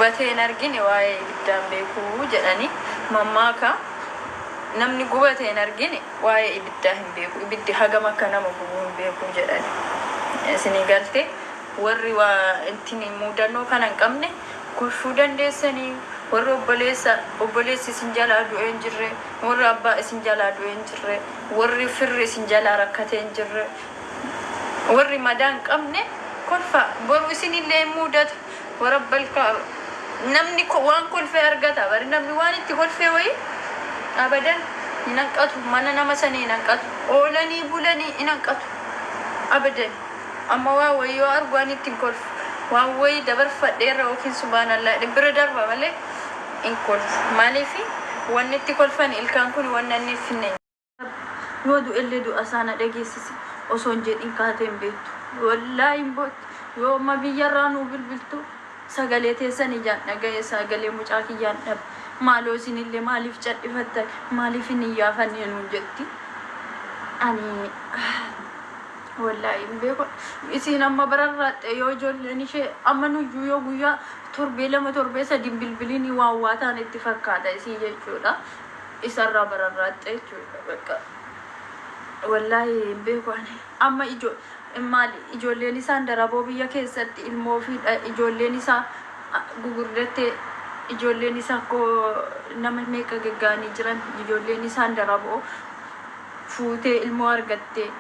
Gubatee hin argine waa'ee ibiddaa hin beeku jedhani mammaaka. Namni gubate hin argine waa'ee ibiddaa hin beeku. Ibiddi hagam akka nama gubu hin beeku jedhani. Isinii galte? Warri waa ittiin muudannoo kana hin qabne kolfuu dandeessanii. Warri obboleessa obboleessi isin jalaa du'ee hin jirre, warri abbaa isin jalaa du'ee hin jirre, warri firri isin jalaa rakkatee hin jirre, Warri madaa hin qabne kolfaa. Boru isinillee hin muudata. Warabbal kaaba. Namni waan kolfee argata. Bari namni waan itti kolfee wayii abadan hin hanqatu. Mana nama sanii hin hanqatu. Oolanii bulanii hin hanqatu. Abadan. Amma waan wayii yoo argu ani itti hin kolfu. Waan wayii dabarfadheerra yookiin subhaanallah jedhee bira darba malee hin kolfu. Maaliif wanni itti kolfan ilkaan kun wanna inni hin finne hin Yoo du'ellee du'a isaa na dhageessisi osoo hin jedhin kaatee hin beektu. Wallaahi hin bootti. Yoo amma biyyarraa nuu bilbiltu sagalee teessan ijaan dhagaye sagalee mucaa kiyyaan dhabe. Maaloo isinillee maaliif cadhifattan maaliif hin iyyaafanne nuun jetti. Ani wallaahi hin beeku. Isiin amma bararraaxxe yoo ijoolleen ishee amma nuyyuu yoo guyyaa torbee lama torbee sadi hin bilbiliin waan waa taane itti fakkaata isii jechuudha. Isarraa bararraaxxe jechuudha bakka wallaahi hin beeku ani amma ijo maali ijoolleen isaan daraboo biyya keessatti ilmoo fi ijoolleen isaa gugurdatte ijoolleen isaa koo nama meeqa gagga'anii jiran ijoolleen isaan daraboo fuutee ilmoo argatte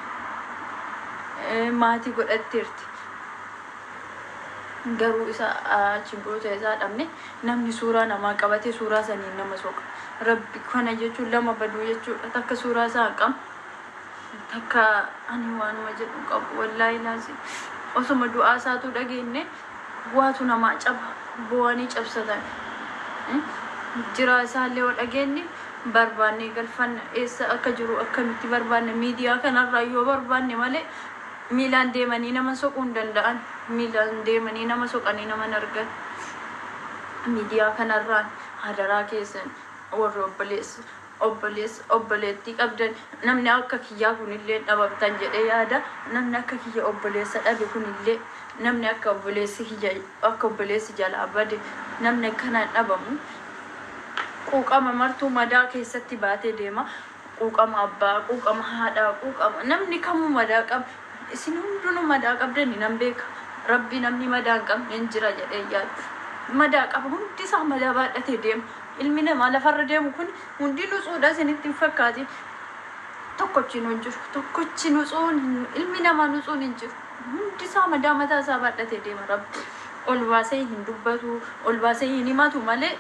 maatii godhatteerti. Garuu isa achi buute isaa dhabne. Namni suuraa namaa qabatee suuraa saniin nama soqa. Rabbi kana jechuun lama baduu jechuudha. Takka suuraa isaa hin qabne takka ani waanuma jedhu hin qabu. Wallaahi laazim osoma du'aa isaatuu dhageenne waatu namaa caba boo'anii cabsatan. Jiraa isaallee yoo dhageenne barbaannee galfanna. Eessa akka jiru akkamitti barbaanne miidiyaa kanarraa yoo barbaanne malee Miilaan deemanii nama soquu hin danda'an. Miilaan deemanii nama soqanii nama hin argan. Miidiyaa kanarraan hadaraa keessan warri obboleessa obboleessa obboleettii qabdan namni akka kiyyaa kunillee hin dhabamtan jedhee yaada. Namni akka kiyya obboleessa dhabe kunillee namni akka obboleessi kiyya akka obboleessi jalaa bade namni akkanaa hin dhabamu. Quuqama martuu madaa keessatti baatee deema. Quuqama abbaa, quuqama haadhaa, quuqama namni kamuu madaa qaba. Isin hundinuu madaa qabdani nan beeka. Rabbi namni madaa hin qabne hin jira jedhee hin yaadu. Madaa qaba hundi isaa madaa baadhatee deema. Ilmi namaa lafarra deemu kun hundi nutsuudha isinitti hin fakkaatin. Tokkochi hin jiru. Tokkochi nutsuun ilmi namaa nutsuun hin jiru. Hundi isaa madaa mataa isaa baadhatee deema Rabbi. Ol baasee hin dubbatu, ol baasee hin himatu malee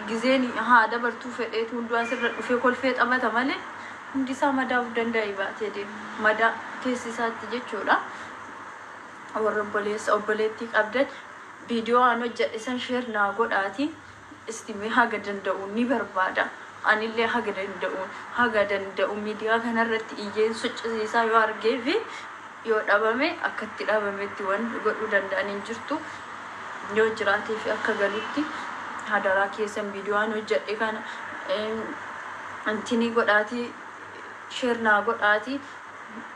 Gizeen haa dabartuu fedheetu hunduu asirra dhufee kolfee taphata malee hundi isaa madaa of danda'e baatee deema. Madaa keessi isaatti jechuudha. Warri obboleessa obboleettii qabdan viidiyoo an hojjedhe san sheer naa godhaati isti mee haga danda'u ni barbaada. Anillee haga danda'u haga danda'u miidiyaa kanarratti iyyeen soccisiisaa yoo argee fi yoo dhabame akka itti dhabametti wanti godhuu danda'an hin jirtu. Yoo jiraatee fi akka galutti hadaraa keessan viidiyoo an hojjedhe kana intinii godhaatii share naa godhaatii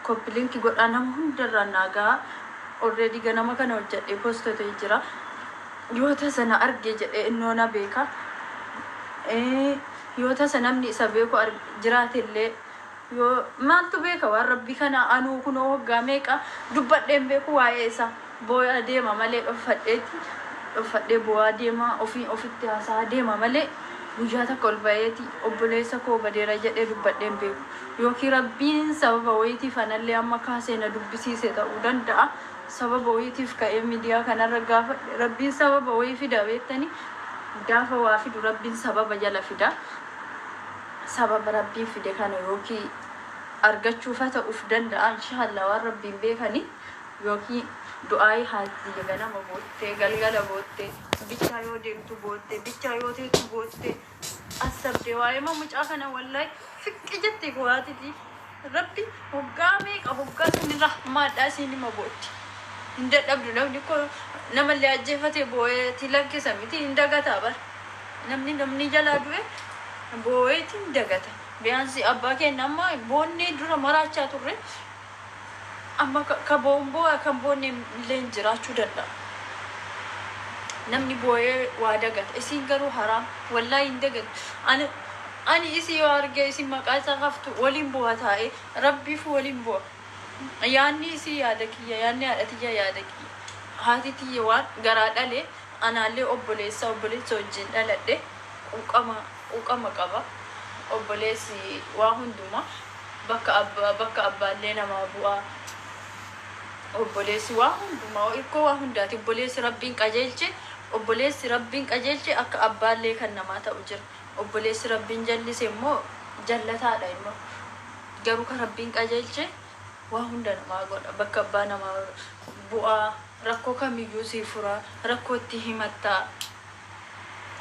copy link godhaa nama hundarraan naa gahaa. Already ganama kana hojjedhee post ta'ee jira. Yoo tasa na arge jedhee innoo na beeka. Yoo tasa namni isa beeku jiraatellee Yoo maaltu beeka waan Rabbii kana anuu kunoo waggaa meeqa dubbadhee hin beeku waa'ee isaa. Booyaa deema malee dhoffadheeti dhoffadhee boo'aa deema ofii ofitti haasa'aa deema malee guyyaa takka ol ba'eeti obboleessa koo badeera jedhee dubbadhee hin beeku. Yookiin Rabbiin sababa wayiitiif anallee amma kaasee na dubbisiise ta'uu danda'a. Sababa wayiitiif ka'ee miidiyaa kanarra gaafadhe Rabbiin sababa wayii fida beektanii gaafa waa fidu Rabbiin sababa jala fida. Sababa Rabbiin fide kana yookii argachuufa ta'uuf danda'a inshallah waan Rabbiin beekani yookii du'aayii haati tiyya ganama boottee galgala boottee bichaa yoo deemtu boottee bichaa yoo teetu boottee assabdee waa'eema mucaa kana wallahi fiqqi jette haati Rabbi hoggaa meeqa hoggaa sanirra rahmaadhaa isiin ima bootti hin dadhabdu namni ko namallee ajjeefate boo'eeti lakkisa miti hin dagataa bar Namni namni jalaa du'e boo'eeti hin dagata. Biyaansi abbaa keenya amma boonnee dura maraachaa turre amma ka boo'uun boo'a kan boonne illee hin jiraachuu danda'a. Namni boo'ee waa dagata. Isiin garuu haraam. Wallaahi hin dagattu. Ani isii yoo arge, isin maqaa isaa haftu waliin bu'a taa'ee, rabbiif waliin bu'a. Yaanni isii yaada kiyya, yaanni haadha tiyya yaada kiyya. Haati tiyya waan garaa dhalee anaallee obboleessa wajjin dhaladhe, quuqama qaba. Obboleessi waa hundumaa bakka abbaallee namaa bu'aa. Obboleessi waa hundumaa, hikkoo waa hundaati. Obboleessi rabbiin qajeelche, obboleessi rabbiin qajeelche akka abbaallee kan namaa ta'u jira. Obboleessi rabbiin jallise immoo jallataadha immoo. Garuu kan rabbiin qajeelche waa hunda namaa godha. Bakka abbaa namaa bu'aa, rakkoo kamiyyuu sii furaa, rakkoo itti himattaa.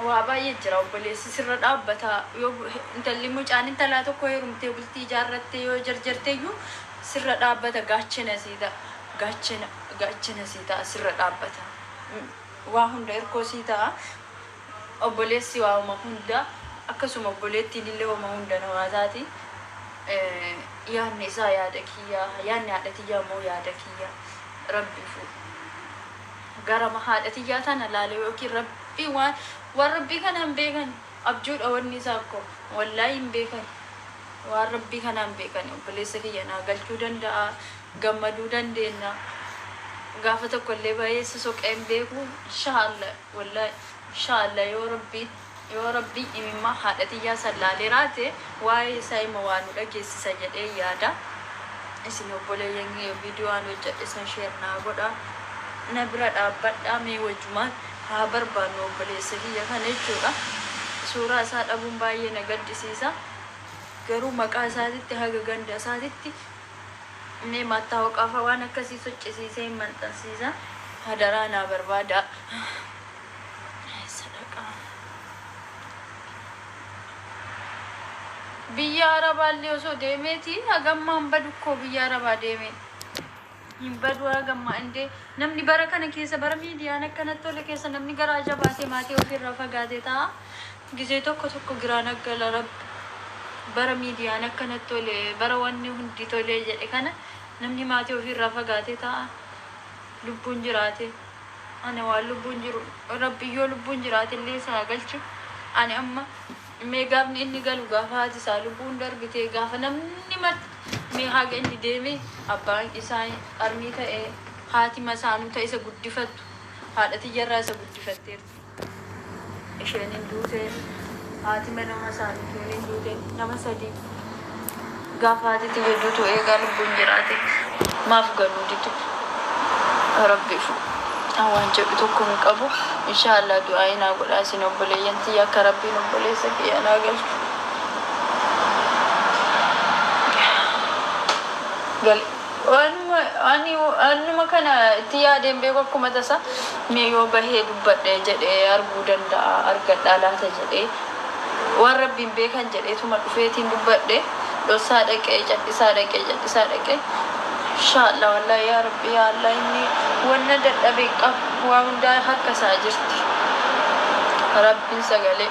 Waa baay'ee jira, obboleessi sirra dhaabbataa. Yoo intalli, mucaan intalaa tokko heerumtee bultii ijaarrattee yoo jarjarteeyyuu sirra dhaabbata, gaachana sii ta'a. Gaachana sii ta'a, sirra dhaabbata. Waa hunda hirkoo sii ta'a. Obboleessi waa'uma hunda, akkasuma obboleettiin illee waa'uma hunda namaa taati. Yaadni isaa yaada kiyyaa, yaadni haadha tiyyaa immoo yaada kiyya. Rabbiifu gara haadha tiyyaa tana laale yookiin rabbii waan rabbii kana hin beekan, abjuudha wanni isaa akkoo wallaahi hin beekan, waan rabbii kana hin beekan. Obboleessa kiyya naa galchuu danda'a, gammaduu dandeenya. Gaafa tokko illee baay'eessa soqee hin beeku. Inshaallah, wallaahi inshaallah, yoo rabbii imimmaa haadha tiyyaa san laalee raate, waa'ee isaa ima waa nu dhageessisa jedhee yaada. Isin obboleeyyan viidiyoo aan hojjedhe san share naa godha, na bira dhaabbadhaa. Mee wajjumaan haa barbaannu obboleessa kiyya kana jechuudha. Suuraa isaa dhabuun baay'ee na gaddisiisa. Garuu maqaa isaatitti haga ganda isaatitti mee mattaawaqaafa waan akkasii sochisiisee hin maxxansiisa. Hadaraa naa barbaada. Sadaqaa. Biyya Arabaallee osoo deemeeti hagammaan badu koo, biyya Arabaa deeme. Hin badu hagammaa indee. Namni bara kana keessa, bara miidiyaan akkanatti tole keessa, namni garaa jabaatee maatii ofiirraa fagaatee ta'a. Gizee tokko tokko giraan aggala rabbi. Bara miidiyaan akkanatti tole, bara wanni hundi tolee jedhe kana, namni maatii ofiirraa fagaatee ta'a. Lubbuun jiraate. Ani waan lubbuun jiru, rabbi yoo lubbuun jiraate illee isaa galchu. Ani amma mee gaafni inni galu, gaafa haati isaa lubbuun darbite, gaafa namni marti mee haga inni deeme abbaan isaa armii ta'e, haati masaanuu ta'e isa guddifattu, haadha tiyyarraa isa guddifatteerti. Isheen hin duute, haati mana masaanuu hin duute, nama sadii. Gaafa haati tiyya duutu eegaa lubbuun jiraate maaf galuu didu? Rabbiif waan jedhu tokko hin qabu. Inshaallah du'aa naa godhaa isin obboleeyyan tiyya, akka rabbiin obboleessa kiyya naa galchu. Waanuma kana itti yaadeen beeku, akkuma tasa mee yoo bahee dubbadhe jedhee arguu danda'a, argadhaa laata jedhee, waan rabbiin beekan jedheetuma dhufeetiin dubbadhe. Dhossaa dhaqee, callisaa dhaqee, callisaa dhaqee. Inshaallah, wallahi, yaa rabbi, yaa Allah, inni wanna dadhabe qabu, waa hundaa harka isaa jirti. Rabbiin sagalee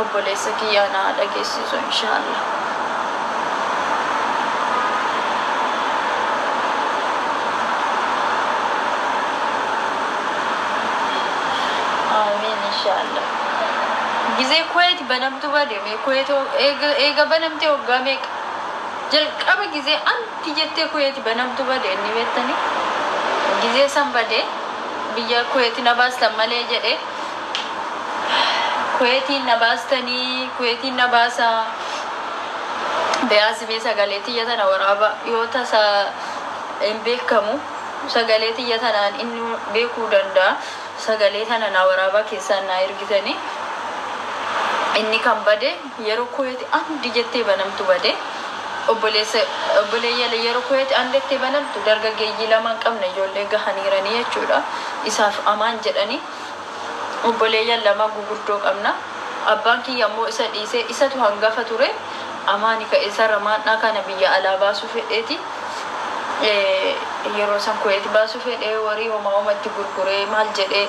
obboleessa kiyyaa naa dhageessisu inshaallah. Amiin, inshaallah. Gizee Kuweet banamtu bade, mee Kuweet eega banamte waggaa meeqa? Jalqaba gizee anti jettee Kuweet banamtu bade inni beektanii. Gizee san bade, biyya Kuweet na baastan malee jedhe. Kuweetiin na baastanii, Kuweetiin na baasaa. Be'aas mee sagalee tiyya tana waraaba, yoo tasa hin beekamu, sagalee tiyya tanaan inni beekuu danda'a. Sagalee tana na waraabaa keessaan naa ergitanii. Inni kan bade yeroo Kuweeti andi jettee banamtu bade. Obboleessa, obboleeyyan, yeroo Kuweeti andi jettee banamtu dargaggeeyyii lamaan qabna, ijoollee gahaniiranii jechuudha. Isaaf amaan jedhanii obboleeyyan lama gugurdoo qabna. Abbaan kiyya immoo isa dhiisee, isatu hangafa ture. Amaani ka isarra maadhaa kana biyya alaa baasuu fedheeti. Yeroo san Kuweeti baasuu fedhee, warii homaa homatti gurguree maal jedhee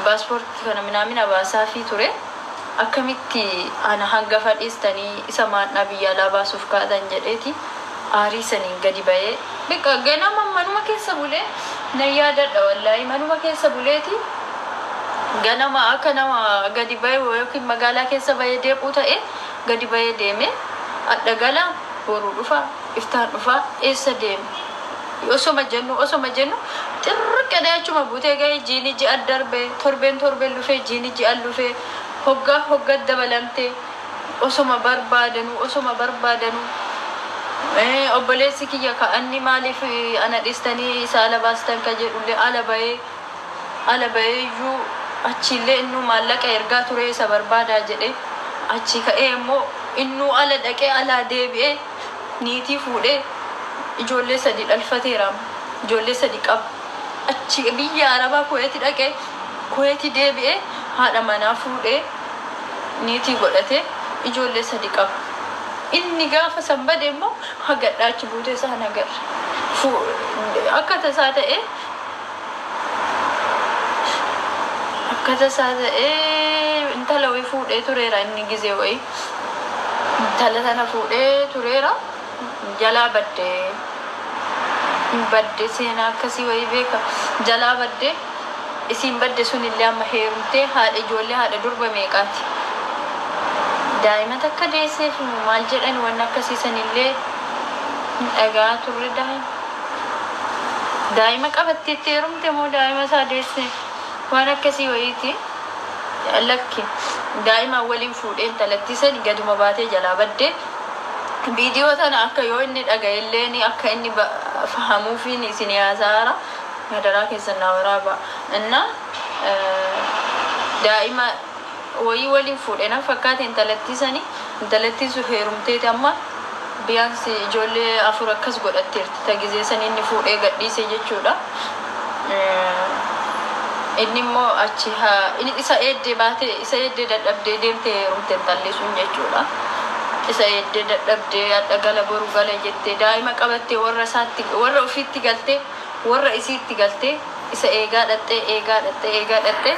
paaspoortii kana minaamina baasaafii ture. Akkamitti ana hangafa dhiistanii isa maadhaa biyya alaa baasuuf kaatan jedheeti aarii saniin gadi bahee. Biqa ganama manuma keessa bulee nan yaadadha, wallaahi, manuma keessa buleeti. Ganama akka nama gadi bahee yookiin magaalaa keessa bahee deequu ta'e gadi bahee deeme adda gala, boruu dhufa, iftaan dhufa, eessa deeme? Osoma jennu xirriqqadee achuma buutee ga'ee jiini ji'a darbe, torbeen torbeen dhufee, jiini ji'a dhufee, hoggaa hoggaa dabalamtee osoma barbaadanuu osoma barbaadanuu. Obboleessi kiyya ka'anni maaliif ana dhiistanii isa ala baastan ka jedhullee ala bahee iyyuu achiillee innuu maallaqa ergaa ture isa barbaadaa jedhe. Achi ka'ee immoo innuu ala dhaqee alaa deebi'ee niitii fuudhee ijoollee 3 dhalfateera, ijoollee 3 qaba. Achi biyya arabaa Kuweeti dhaqee Kuweeti deebi'ee haadha manaa fuudhee niitii godhatee ijoollee 3 qaba. Inni gaafa san bade immoo hagadhaa achi buutee isaa hin agarre. Akka tasaa ta'ee akka tasaa ta'ee intala wayii fuudhee tureera inni gizee wayii. Intala tana fuudhee tureera, jalaa baddee badde, seenaa akkasii wayii beeka, jalaa badde. Isiin badde sunillee amma heerumtee haadha ijoollee, haadha durba meeqaati. Daa'ima takka deesseef maal jedhan, wanni akkasii sanillee hin dhagaa turre. Daa'ima qabatteetti heerumte moo daa'ima isaa deesse, waan akkasii wayiiti. Lakki, daa'ima waliin fuudhee intalattii sani gaduma baatee jalaa baddee. Viidiyoo tana akka yoo inni dhaga'ellee akka inni fahamuufiin isin yaasaara, madaraa keessan naa waraaba. Inna daa'ima wayii waliin fuudhee nan fakkaate intalattii sani. Intalattii sun heerumteeti amma biyaansi ijoollee 4 akkas godhatteerti, ta gizee sani inni fuudhee gadhiise jechuudha. Inni immoo achi inni isa eeddee baatee, isa eeddee dadhabdee deemtee heerumte intalli sun jechuudha. Isa eeddee dadhabdee hadha gala boru gala jettee daa'ima qabattee warra isaatti, warra ofiitti galtee, warra isiitti galtee isa eegaa dhaxxee, eegaa dhaxxee, eegaa dhaxxee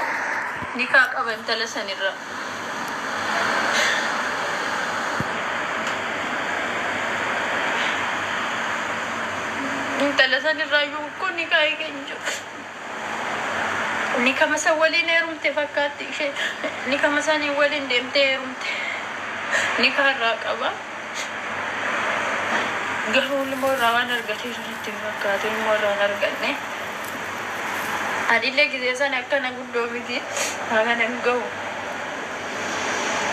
nikaa qaba intala sanirra. Intala sanirraa iyyuu kun nikaa eegee hin jiru. Nikama san waliin heerumte fakkaatti ishee, nikama sanii waliin deemtee heerumte, nikaa irraa qaba. Garuu ilmoo irraa waan argateeru natti hin fakkaatu, ilmoo irraa hin arganne. Anillee gizee sana akkana guddoo miti, akkana hin gahu.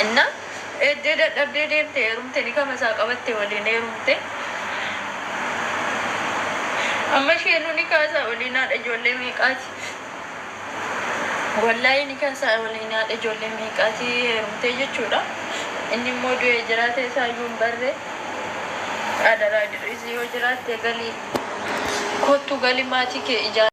Inna eeddee dadhabdee deemte heerumte, nikama isaa qabatte waliin heerumte. Amma isheenuu nikaa isaa waliin haadha ijoollee meeqaati? Wallaahi, nikaa isaa waliin haadha ijoollee meeqaati heerumtee jechuudha. Inni immoo du'ee jiraate isaa iyyuu hin barre. Adaraa, Idriis, yoo jiraatte galii, kottu, gali, maatii kee ijaar.